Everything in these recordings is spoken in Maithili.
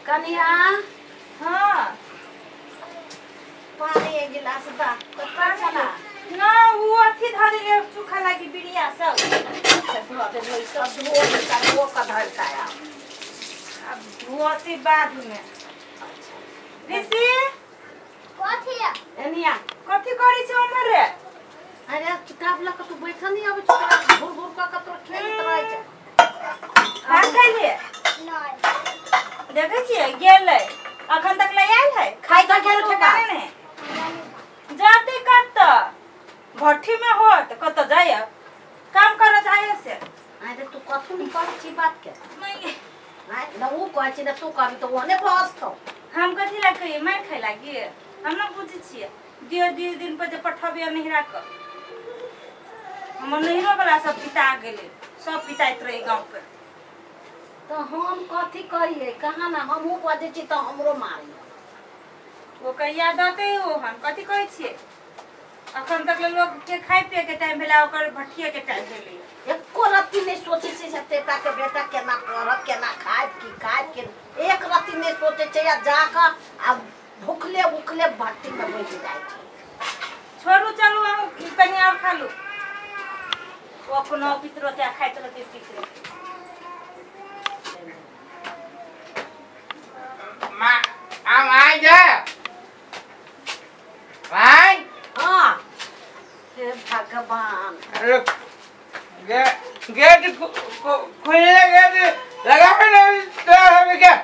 कनिया हां पानी एक गिलास दा कत चला ना वो अथी धर ले सूखा लागी बिड़िया सब धो दे सब धो के धो का धर का अब धोती बाद में। अच्छा ऋषि कथी है एनिया कथी करै छै उमर रे? अरे किताब ल के तू बैठल नहीं आबै छै घूर घूर क के तोर खेलैत रहै छै। भात खैलिए? नहीं। देखै छियै गेलै अखन तक ले आयल है खाइ के गेल ठेकाने नहीं जाते कत भट्ठी में होत कत जाय काम कर जाय से। अरे तू कथू नहीं करै छी बात के नहीं न उ कहै छी न तू कहबी त ओने बसतौ। हम कथी ला कहिए मार खाइ लागी हम न बुझै छियै दियो दियो दिन पर जे पठबियो नहिरा क हमर नहिरो वाला सब पिता गेलै सब पिताइत रहे गांव पे। तो हम कथी कहिए कहाँ ना हमहू बजै छी त हमरो मारियो ओकर याद आते हो। हम कथी कहै छियै अखन तक लोग के खाइ पिए के टाइम भेला ओकर भट्ठिए के टाइम भेलै। एको रत्ती नहीं सोचै छै से तेता के बेटा केना करत केना खायत की खायत के एक रत्ती नहीं सोचै छै आ जाके आ भुखले उखले भट्टी में बैठ जाइ छै। छोड़ू चलू हम कनी और खा लू ओ अपनो पितरो ते खाइत रहते पितरो। मां आम आइ जा भाई। हां हे भगवान गेट खुले गेट लगा ना तो हम क्या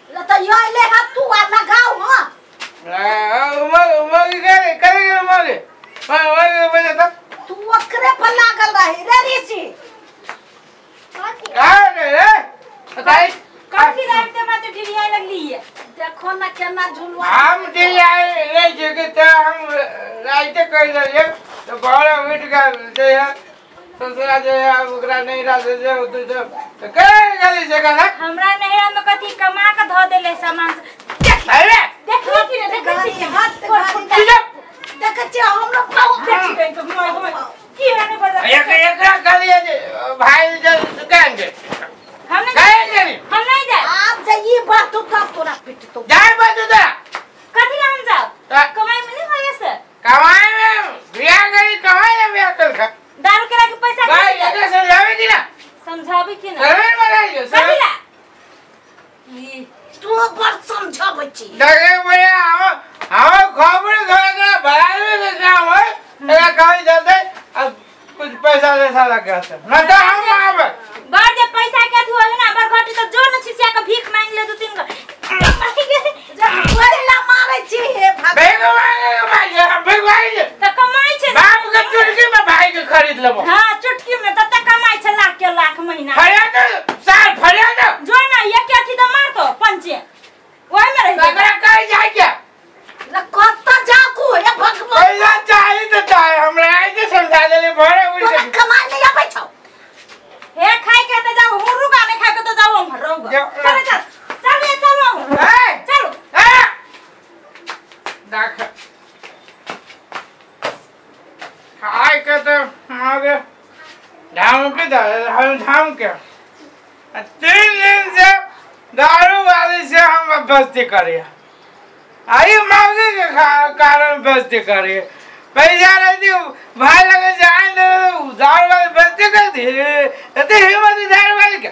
ल त यो ले हाथ तू आ लगाओ। हां उमर उमर करे करे उमर उमर बजे तक तू ओकरे पर लागल रही रे ऋषि। का रे बताई कथी रात में तो ढिरिया लगली है देखो ना केना झुलवा हम ढिरिया नहीं जे के हम राइते कह देलिए तो बड़ा उठ के जे है ससुरा जे है ओकरा नहीं रा जे तो तो के गली से का हमरा नहिरा में कथी कमा के धो देले सामान। अरे देखो की रे देखै छी हाथ देखै छी हमरो बहुत देखै छी की होने बजा एक एकरा गली जे भाई जे दुकान के हम नहीं हम नहीं जाए आप जाइए बात तो तब तोरा पिट तो जाए बात तो कथी हम जाओ कमाई में नहीं होय से कमाई में बियाह करी कमाई में बियाह कर खा दारू के लागे पैसा भाई एकरा समझावे की ना समझावे की ना अरे बनाइयो कथी ला ई तू बड़ समझाबै छी देखे भैया हम हम खबर घर के भाई के काम है एकरा कहीं चलते अब कुछ पैसा जैसा लग गया ना तो हम आवे बार जे पैसा के अथी होय ना बर घटी तो जो न छिसिया के भीख मांग ले दू तीन गो जब ला मारै छी हे भगवान भीख मांगे भाई हम भीख मांगे त कमाई छै बाप के चुटकी में भाई के खरीद लेबो। हां चुटकी में तब तक कमाई छै लाख के लाख महीना फरिया दे साल फरिया दे जो ना एक अथी त मार तो पंचे ओय में रह तकरा कहि जाय के ल कत जाकू हे भगवान पैसा चाही त चाहे हमरा ऐसे समझा देले भरे उड़ तोरा कमाई नहीं आबै छौ हे खाइ के त जाऊ हुरुगा नहीं खाइ के त जाऊ हम रहुगा चल चल चल चल ए चलो ए देख खाय के तो आगे धाम के हम धाम के 3 दिन से दारू वाले से हम बस्ती करे आई मांगे के कारण बस्ती करे पैसा रहती भाई लगे जाए दारू वाले बस्ती कर दी इतनी हिम्मत दारू वाले के।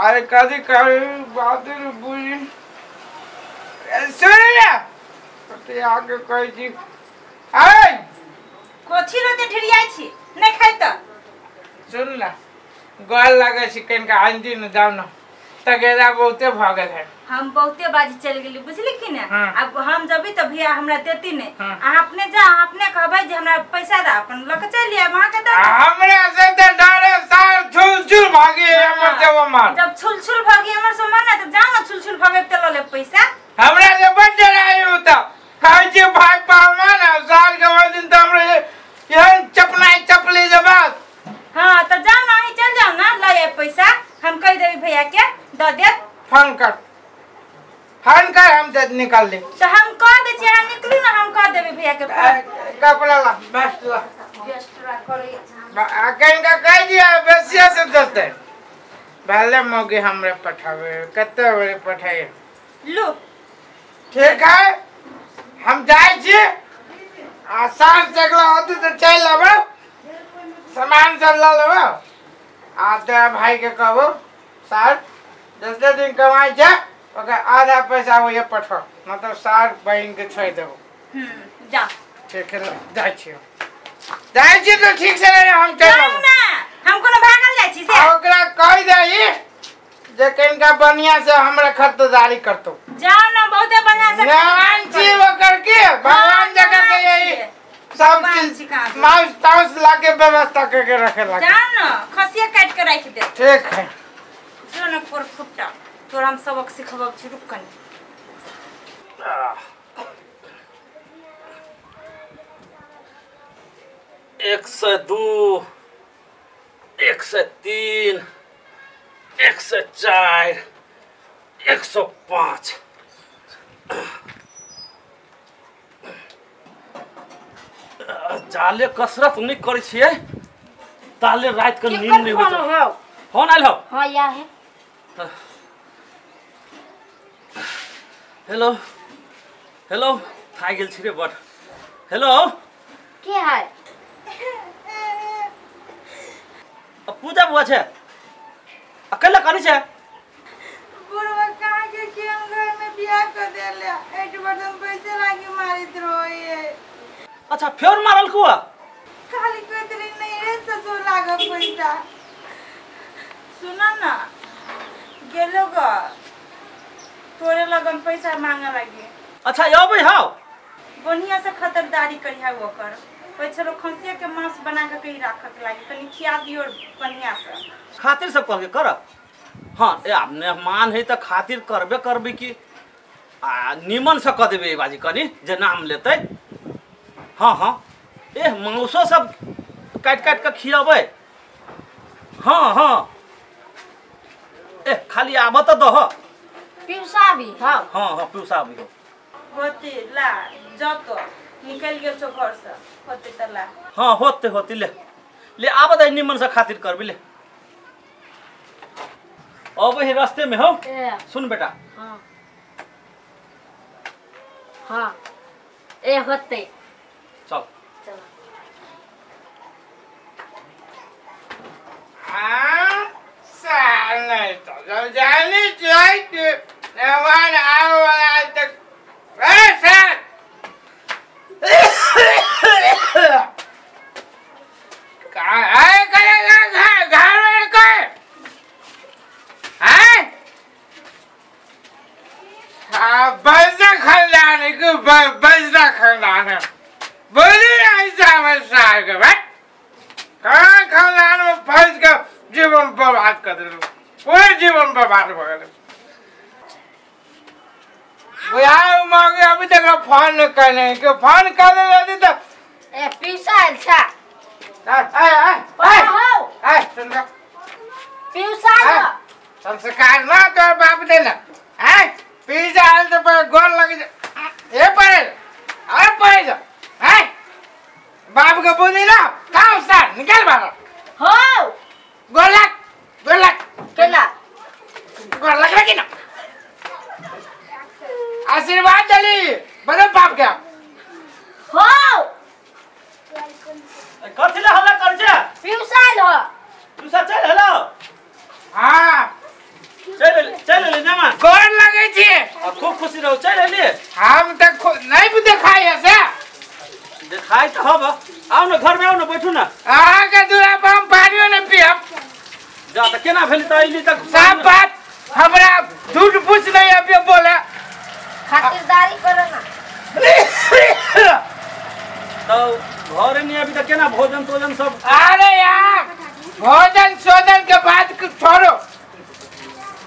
अरे कभी कभी बात बुझी सुन ना तो आगे कोई चीज अरे कोथी रोते ढिरियाई छी नहीं खाइ त सुन ना गोल लगे छी कनका आंदी न जाओ ना तगेरा बहुते भ गेल है। हम बहुते बाजी चल गेली बुझली कि ना। अब हम जबी त भैया हमरा देती नहीं अहाँ अपने जा अपने कहबै जे हमरा पैसा दा अपन ल के चल आब अहाँ के दा हमरा से त डरे साल छुल छुल भागी हमर से वो मार जब छुल छुल भागी हमर सामान ना त जाओ ना छुल छुल भागे त ल ले पैसा हमरा से बड़ डराई होता खाइ जे भाई पावना ना साल के बाद दिन त हमरा एहन चपनाई चपली जे बस। हां त जाओ ना अहीं चल जाओ ना ल आब पैसा हम कह देबी भैया के the they phone कर फोन कर हम दे निकाल ले तो हम कह दे छी अहाँ निकलू ना हम कह देबी भैया के कपड़ा ला बेस्ट ला बेस्ट रा करे आ कहीं का कह दिया बेसिया से दते भले मौगी हमरे पठावे कते बजे पठाए लो ठीक है हम जाय छी आ साँझ जगला होती तो चल आबो सामान सब ल लेबो आ तोरा भाई के कहबो सार 10 दिन कमाई छै ओकर आधा पैसा होइए पठाओ मतलब सार बहिन के छोड़ देबो। जा ठीक है जाय छी जाय छी तो ठीक से रहे हम चल आबो ना हम कोनो भागल जाय छी से ओकरा कह दही जे कनिका बढ़िया से हमरा खरीदारी करतो जाओ ना बहुते बढ़िया से भगवान छी ओकर के भगवान जगह के यही सब चीज माउस ताउस लाके व्यवस्था करके रखे लागे जाओ ना खसिया काट के राख दे। ठीक है जो ना फोर फुट्टा तोरा हम सबक सिखबक छी रुक कनी। एक सौ 2 103 104 105 जाले कसरत नहीं करै छियै ताले रात के नींद नहीं होय छै। फोन आयल हो? हां या है। हेलो हेलो थाकि गेल छी रे बड। हेलो के है? पूजा बुआ छै अकेला कनी छै? बुढ़वा कहा के कि हम घर में बियाह कर देले एक बर्तन पैसे लागी मारित रहे। अच्छा फेर मारल कुआ? खाली कहत रही नहीं रे ससुर लागब पैसा। सुना ना गेलो ग तोरे लगन पैसा मांगे लागी। अच्छा अबै हाउ बढ़िया से खतरदारी करिहा ओकर पैसा खसिया के मांस बना के कहीं राखक लागी तनी खिया दियो बढ़िया से खातिर सब कह के करब। हाँ ए मेहमान है त खातिर करबे करबे की आ निमन से क देबे बाजी कनी जे नाम लेतै। हाँ हाँ ए मांसो सब काट काट के खियाबै। हाँ हाँ ए खाली आब त दह पिउसा भी। हाँ हाँ हाँ पिउसा भी हो होते ला जतो निकल गेल छो घर से होते त ला। हाँ होते होते ले ले आब दे निमन से खातिर करबी ले अब ही रास्ते में हो। सुन बेटा। हाँ हाँ ए होते चल चल। हाँ साल नहीं तो जब जानी चाहिए मेहमान आओ वाला तक ए सर कहाँ आए करे घर में कोई है हाँ बजरा खानदान है कि बजरा खानदान है बोली ऐसा साल के भाई कहाँ खानदान में फंस के जीवन बर्बाद कर दिलो पूरे जीवन बर्बाद हो गए। मांगे अभी तक फोन करने के फोन कर दे तो ए पीयूषा आयल छा आ आ आ आ सुन रे पीयूषा संस्कार ना तो बाप देना हैं पीयूषा आयल तो पर गोल लग जा ए पड़े अरे पड़े जा हैं बाप के बोली ना कहां उस्ताद निकल बाहर हो गोल लग गोल लग केला गोल लग लगी ना आशीर्वाद दली बड़े बाप के हो कथि ले हल्ला कर छे पीयूषा आयल हो पीयूषा चल हेलो। हां चल चल ले ना गोर लगे छी आ खूब खुशी रहो चल ले हम त नहीं देखाई से देखाई त हब आओ ना घर में आओ ना बैठू ना अहाँ के दूरा पर हम पानियो न पियब जा त केना भेली त अइली त सब बात हमरा झूठ पूछ नहीं अभी बोले खातिरदारी करो ना तो घर नहीं अभी तक केना भोजन तोजन सब। अरे यार भोजन सोजन के बात छोड़ो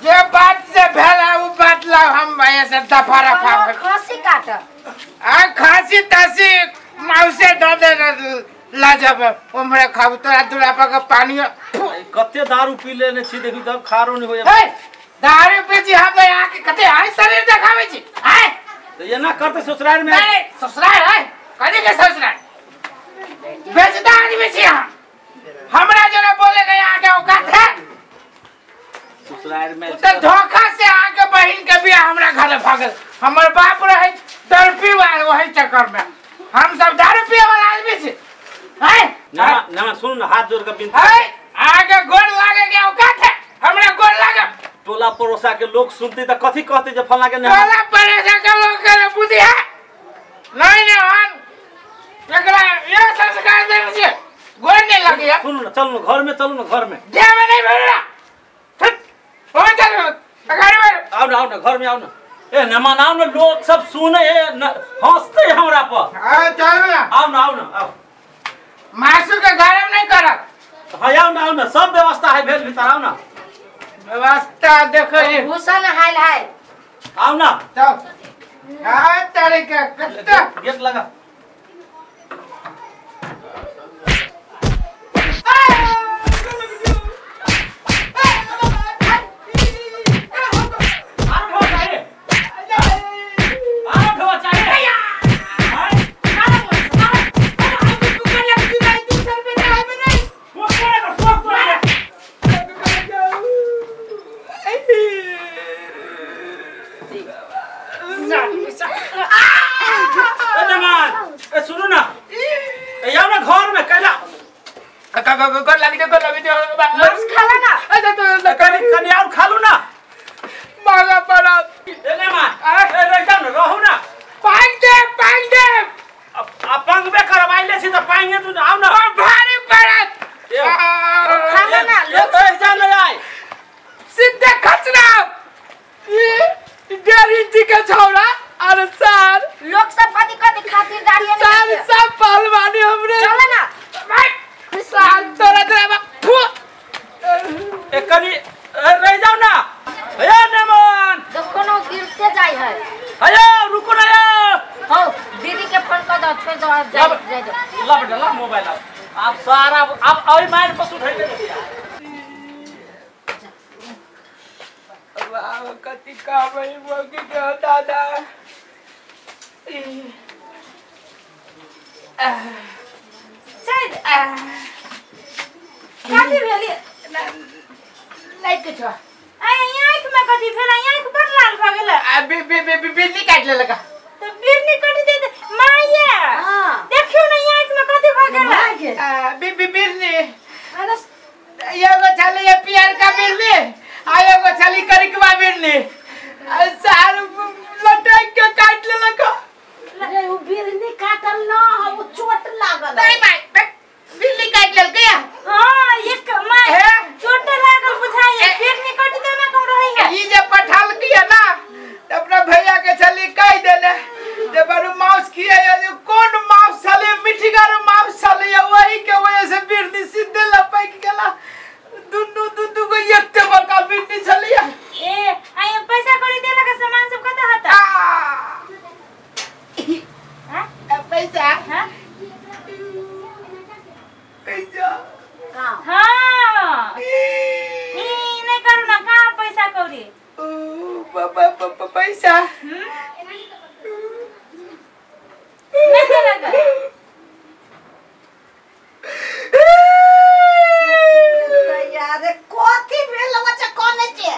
जे बात से भेला वो बात ला हम ऐसे दफा रफा खांसी काट आ खांसी तासी माउसे द दे ला जब उमरे खाब तोरा दूरा पर के पानी कते दारू पी लेने छी देखी त खारो नहीं होय। ए दारू पी छी हम यहाँ के कते आइ शरीर देखाबै छी आइ तो ये ना करते ससुराल में नहीं ससुराल है कथी के ससुराल बेचता आदमी छी हम हमरा जना बोले के यहाँ के औकात है। ससुराल में त धोखा से आके बहिन के बियाह हमरा घरे भागल। हमर बाप रहे दारू पीवा, वही चक्कर में हम सब दारू पिए वाला आदमी छी। हैं ना ना सुन ना, हाथ जोड़ के बिनती हैं आगे गोर लागे के औकात है हमरा गोर लागे। टोला पड़ोसा के लोग सुनते त कथि कहते जे फलां के टोला पड़ोसा के लोग के बुद्धि है नहीं नहीं हम एकरा ये संस्कार देने छे गोर नहीं लगे। सुन ना चल ना घर में, चल ना घर में जेब नहीं भरला ओ चल घर में आओ ना, आओ ना घर में आओ ना। ए मेहमान आओ ना, लोग सब सुने हंसते हमरा पर। हां चल ना आओ ना, आओ ना आओ। मासू के गरम नहीं करत। हां आओ ना, आओ ना सब व्यवस्था है भेल भीतर आओ ना। व्यवस्था देखो ये भूषण हाल है आओ ना चल। हां तारे के कत्ता गेट लगा। सुनो ना आओ ना घर में कैला गोर लग जो, गोर लग जो। मांस खाला ना कनी कनी और खा लू ना मांगा पड़ा। ए मेहमान ए रह जाओ ना, रहू ना। पानी दे, पानी दे। अब पंगबे करवाइले छी त पानी तू आओ ना भारी पड़त। खाला ना लोग रह जा ना आए सीधे खचरा ये 1.5 इंच के छौड़ा। अरे सर लोग सब कथि कथि खातिरदारी सर सब पहलवानी हमरे। चल ना भाई साल तोरा तोरा फू ए कनी रह जाओ ना। ए मेहमान देखो ना गिरते जाय है। अरे रुको ना यार। हो दीदी के फोन कर दो, छोड़ दो जाय जाय दो। ला बेटा ला मोबाइल ला। आप सारा आप ओई मार पशु धइले वाह कति काबई मोगी के दादा। चल कथि भेली लाइट के छ आइ आँख में कथि भेल? आँख बड़ लाल भ गेल। आ बी बी बी बिजली काट लेलक त बिजली कट दे माया। देखियो न आँख में कथि भ गेल। आ बी बी बिजली अरे एगो छली पियर का बिजली आ एगो छली करिकवा बिजली सार लटक के काट लेलक। अरे उ बिजली काटल न उ चोट लागल। नहीं भाई बिजली काट लेलक या। हां एक my चोट लागल बुझाई बिजली कट देना कम रही है। ई जे पठाल किया ना त अपना भैया के छली कह देने जे बरु मांस खिया कौन मांस छले मिठीगर मांस छले वही के वजह से बिजली सीधे लपक गेला। दुन्नु दुन्नु को एते बड़का बिजली छलिया। ए आई पैसा कौड़ी देला के सामान सब कत हता? हां पैसा हां पैसा हां ई नहीं करू ना का पैसा कौड़ी ओ बाबा पैसा नहीं देला। यार कथि भेल बच्चा कोने छे?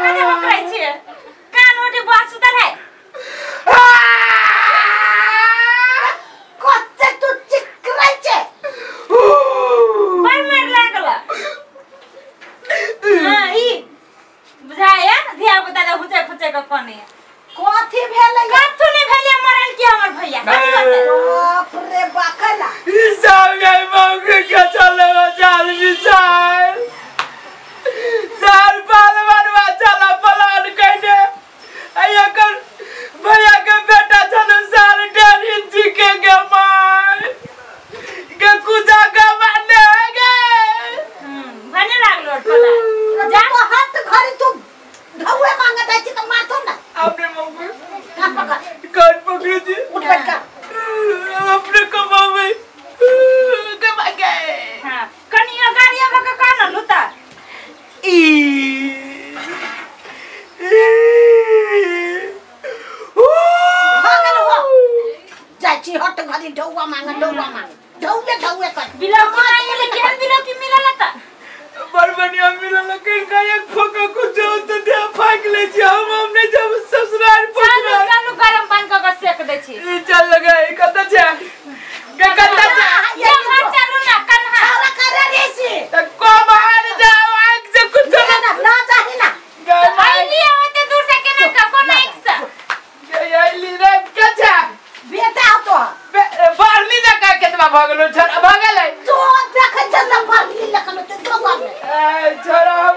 कथि बकरै छे? कान ओटे बात सुतल है। कते तू चिकरै छे? बड़ मार लागल। हां ई बुझाया धिया पुता दे हुचे फुचे के कोने कथि भेल? कथु नहीं भेल मरल के हमर भैया। बाप रे बाकला ई सब गई मौके के चले चाल विचार चार पाल मारवा चला पलान कहने आई एकर भैया के बेटा चलो साल 1.5 इंच के गमाय के कुजा के मारने गे। भने लागलो पला जा तो हाथ घरी तू ढौए मांगत है त माथो ना अपने मौके का पकड़ कान पकड़ जी उठ बैठ कर अपने कमावे कमा गए। हां कनिया गाड़िया बक कान लुता ई भागल हो जाय छी हट घरी ढौआ मांग ढौआ मांग ढौए ढौए कर बिलौकी मांगले केहन बिलौकी मिलल त लेकिन का एक फोका कुछ तो दे फाक ले छी हम नहीं जब ससुराल चलू पहुंचना। चलू गरम पानी कऽ के सेक दै छी। ई चल लगे ई कत छै के कत छै? ये घर चलू ना कन्हा। छौड़ा करे रे से। त को बाहर जाओ आंख से कुछ ना ना ना चाही ना। अइली ओते दूर से केना का कोना एक से। ये रे के छै? बेटा हो तो। बाहरली ना का केतना भगलो छर भगल है। जो देखै छै सब भरली लखन ते जो घर में। ए छोरा हम